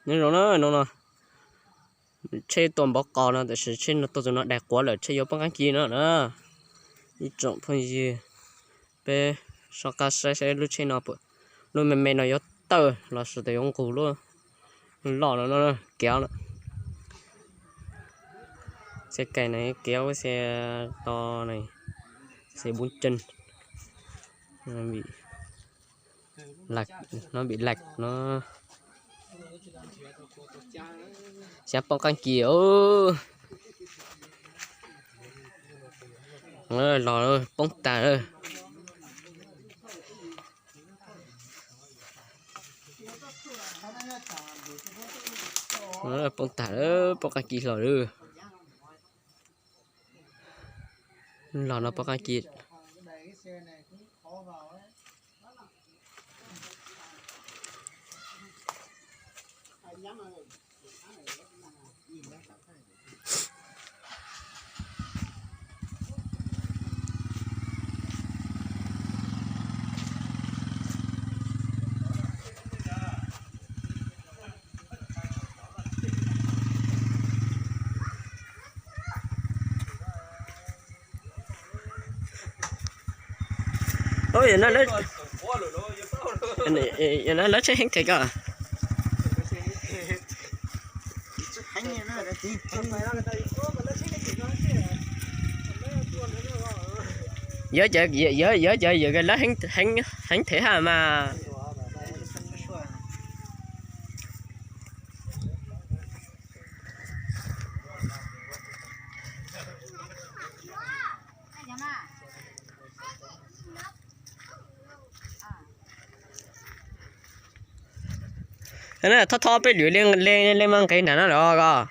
Nyob zoo na, no no tsheb tuaj npov qos no, tab sis tsheb no tuaj tus no daig quav lawm, tsheb yuav poob qab kis no na. Ib tsoom phooj ywg, peb soj qab saib saib lub tsheb no, lub me me no yuav tawg los sis tas yuav nqus lub loj no no, kev no. Xe cày này kéo cái xe to này, xe bốn chân. Nó bị lệch, nó bị lệch nó. Xyov poob qab kis. Los poob tag. Poob tag, poob qab kis hlo lawm. Los no poob qab kis. Ub, yog no lawv tsheb heev thiab koj. Yog, yog, yog, yog lawv heev, heev thiab mas. Thob thob peb lwm leej mas nqis nram no los koj.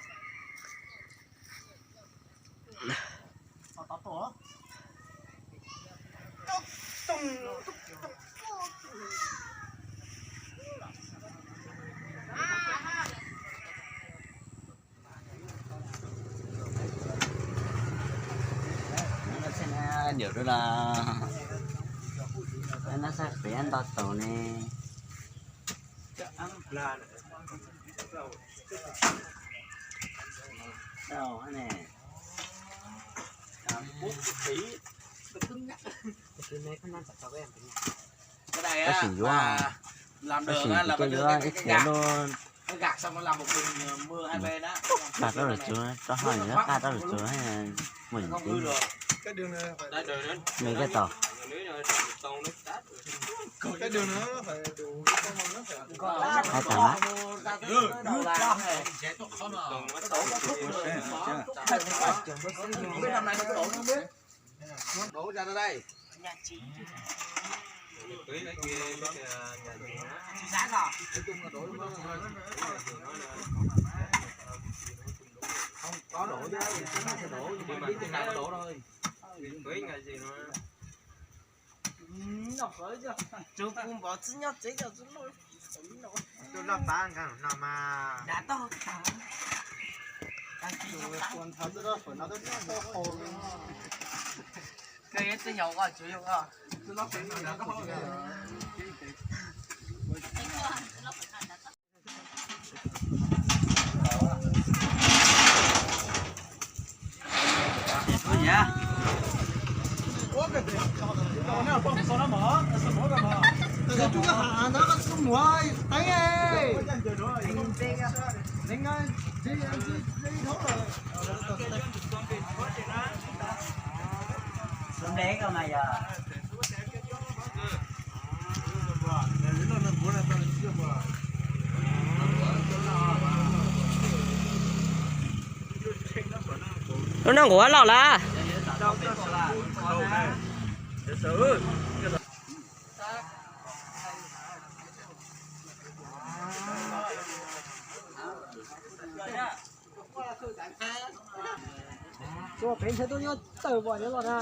Nyob no xaj qiav nto taus ne. Tab sis yuav, tab sis kuv coj yuav ib qho luj. Qaj rau lwm txus, rau hauv yuav qaj rau lwm txus, muaj yim tib me koj tau. Hais tag na. Lub no nqus loj lawm. Tuaj pem ntshe tuaj nyob tawm pom nyob los na.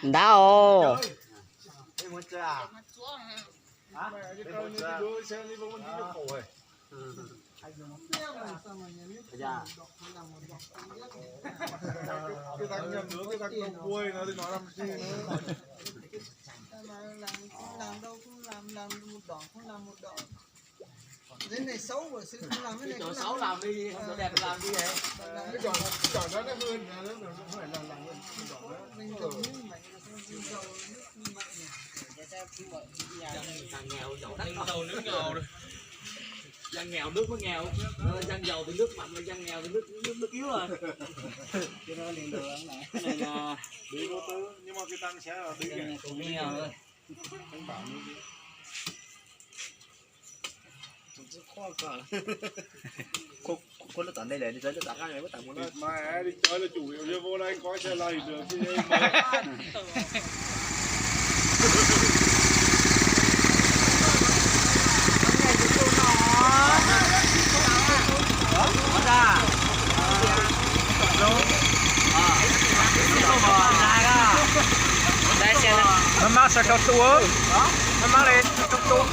Ntawd os. Dân nghèo giàu đất, dân giàu nước ngầu, dân nghèo nước mới nghèo, dân giàu thì nước mạnh, mà dân nghèo thì nước nước nước yếu rồi. Cái đó liên quan này. Này là Bí vô tư, nhưng mà cái tăng sẽ là Bí nghèo, nghèo thôi. Khốn khổ lắm, tao đây là đi tới lướt tao cái này, bắt tao muốn nói. Mai đi chơi là chủ yếu là vô đây có xe lầy được chứ em. Maj maj sawv rau tus, maj maj li rau tus.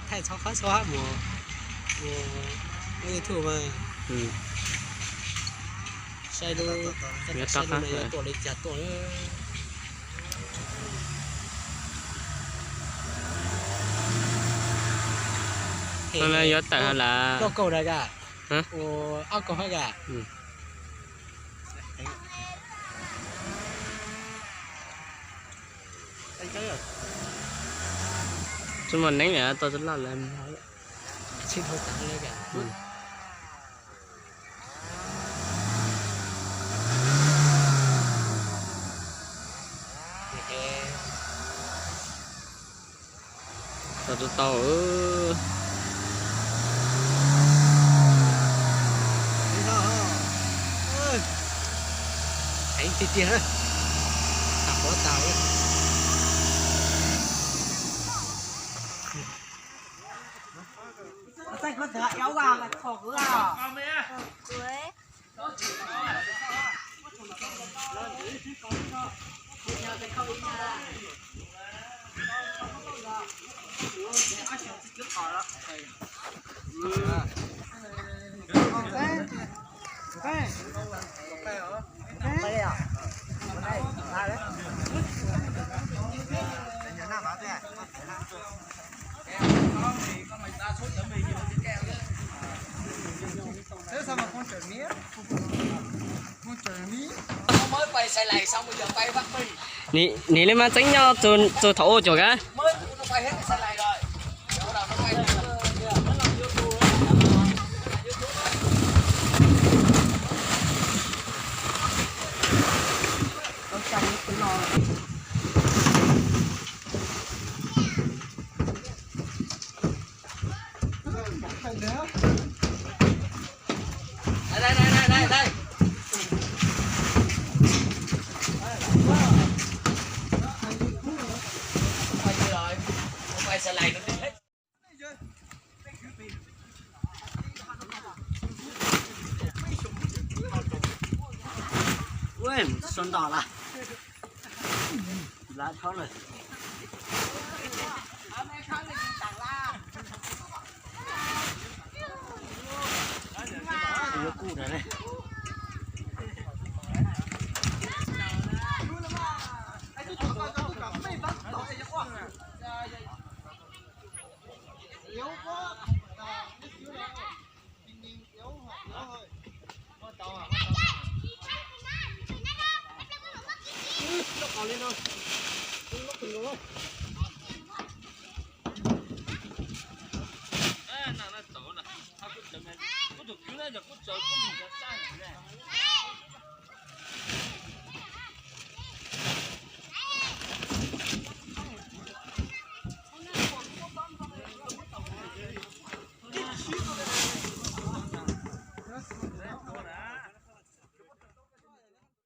Thaij txhob qhov xwb mus, mus YouTube mas. Saib lub, saib lub no yuav tuaj li cas tuaj. Yuav tawm lawm. Ob kaug na ka? Ua ob kaug hab ka? Tsis muaj neeb lawm, tau tsis loj lawm. Tsis dhau tas li ka. Tau tau tau. Heev tiag tiag, tag quav tag. Xwb xav mas phooj ywg miab. Nim li mas tseeb nyob txug thaum ua cuag ka. Ua, sab nto lawm, lav dhau lawm. Yuav kuj ntag ne. Ua li no, ua li no.